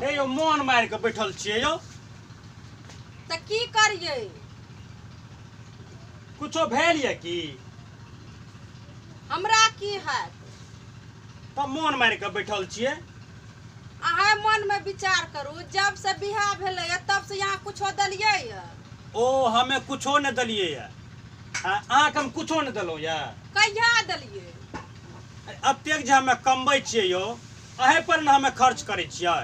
हे यौ, मोन मारि कऽ बैठल छियै यौ। तऽ की करियै? कुछो भेल यऽ की? हमरा की हैत? तऽ मोन मारि कऽ बैठल छियै। अहाँ मनमे विचार करू, जब से बियाह भेलैए तब से यहाँ कुछो देलियै यऽ? ओ हमे कुछो नहि देलियै यऽ। अहाँके हम कुछो नहि देलहुँ यऽ? कहिया देलियै? एतेक जे हमे कमबै छियै यौ, अहे पर ने हमे खर्च करै छियै।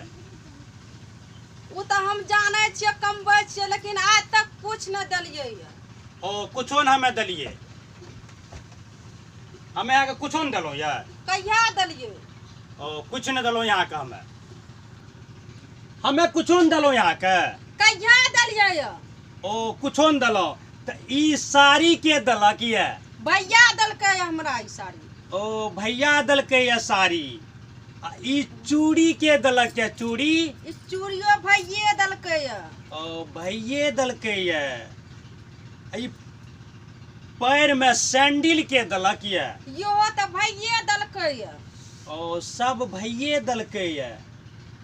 ओ तऽ हम जानै छियै कमबै छियै, लेकिन आइ तक कुछ नहि देलियै यऽ। ओ कुछो ने हमे देलियै? हमे अहाँके कुछो नहि देलहुँ यऽ? कहिया देलियै? ओ कुछ नहि देलहुँ अहाँके? हमे हमे कुछो नहि देलहुँ अहाँके? कहिया देलियै यऽ? ओ कुछो नहि देलहुँ। तऽ ई साड़ी के देलक यऽ? भैया देलकै हमरा ई साड़ी। ओ भैया देलकै यऽ साड़ी। आ ई चूड़ी के देलक यऽ चूड़ी? ई चूड़ियो भैये देलकै यऽ। ओ भैये देलकै यऽ। आ ई पैरमे सैंडल के देलक यऽ? इहो तऽ भैये देलकै यऽ। ओ सब भैये देलकै यऽ।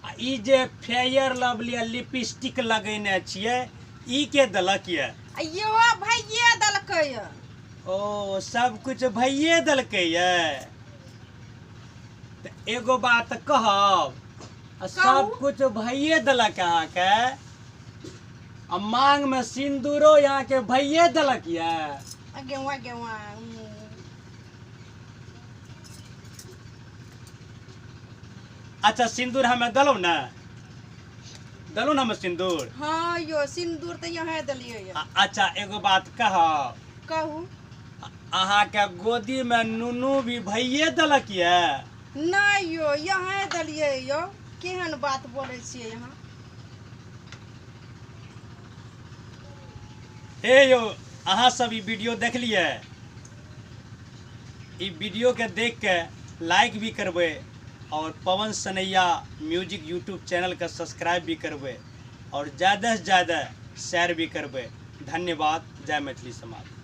आ ई जे फेयर लवली आ लिपस्टिक लगेने छियै, ई के देलक यऽ? आ इहो भैये देलकै यऽ। ओ सब कुछ भैये देलकै यऽ। तऽ एगो बात कहब, आ सब कुछ भैये देलक अहाँके, आ मांग में सिन्दूरो अहाँके भैये देलक यऽ? Geva Geva. अच्छा, सिन्दूर हमे देलहुँ ने? देलहुँ ने हमे सिन्दूर? हाँ यो, सिन्दूर तऽ यहाँ देलियै यऽ। अच्छा, एगो बात कहब? कहू। अहाँके गोदी में नुनू भी भैये देलक यऽ? नहि यो, यहाँ देलियै यौ। केहन बात बोलै छियै यहाँ? हे यौ, अहाँ सब ई वीडियो देखलियै, ई वीडियो के देख के लाइक भी करबै और Pawan Sanaiya music YouTube channel के सब्सक्राइब भी करबै और ज़्यादा से ज़्यादा शेयर भी करबै। धन्यवाद। जय मैथिली समाज।